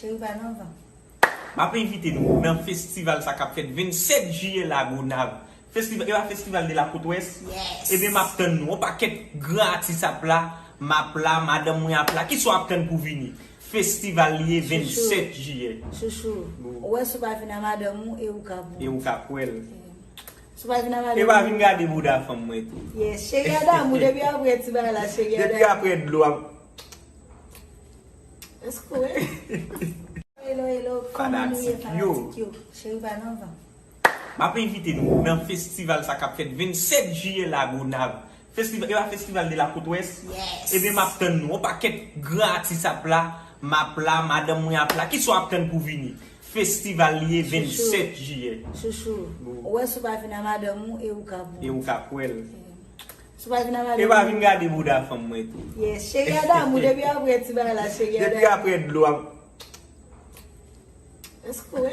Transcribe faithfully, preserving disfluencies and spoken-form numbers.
Cheri pa nan van. M ap envite nou nan festival sa k ap fèt vennsèt jiyè Lagonav. Festival, e pa festival de la Côte Ouest? Yes. Ebyen, m ap tann nou. Yon pakèt gran atis ap la, m ap la, madanm mwen ap la. Kisa w ap tann pou vini? Festival li ye, vennsèt jiyè. Chouchou. Bon. Ou wè, si w pa vin a madanm ou, e ou k ap wont. E ou k ap wè l. Si w pa vin a madanm ou. E pa vin gade bouda fanm mwen tou. Yes, cheri a damou, depi apre ti bagay la, cheri a damou. Depi apre dlo ap. Èske w wè? Hello, hello, kòman nou ye, fanatik yo? Cheri pa nan van. M ap envite nou nan festival sa k ap fèt vennsèt jiyè Lagonav. Festival, e pa festival de la Côte Ouest? Yes. Ebyen, m ap tann nou. Yon pakèt gran atis ap la, m ap la, madanm mwen ap la. Kisa w ap tann pou vini? Festival li ye, vennsèt jiyè. Chouchou. Bon. Ou wè, si w pa vin a madanm ou, e ou k ap wont. E ou k ap wè l. Si w pa vin a madanm ou. E pa vin gade bouda fanm mwen tou. Yes, cheri a damou, depi apre ti bagay la, cheri a damou. Depi apre dlo ap. Èske w wè?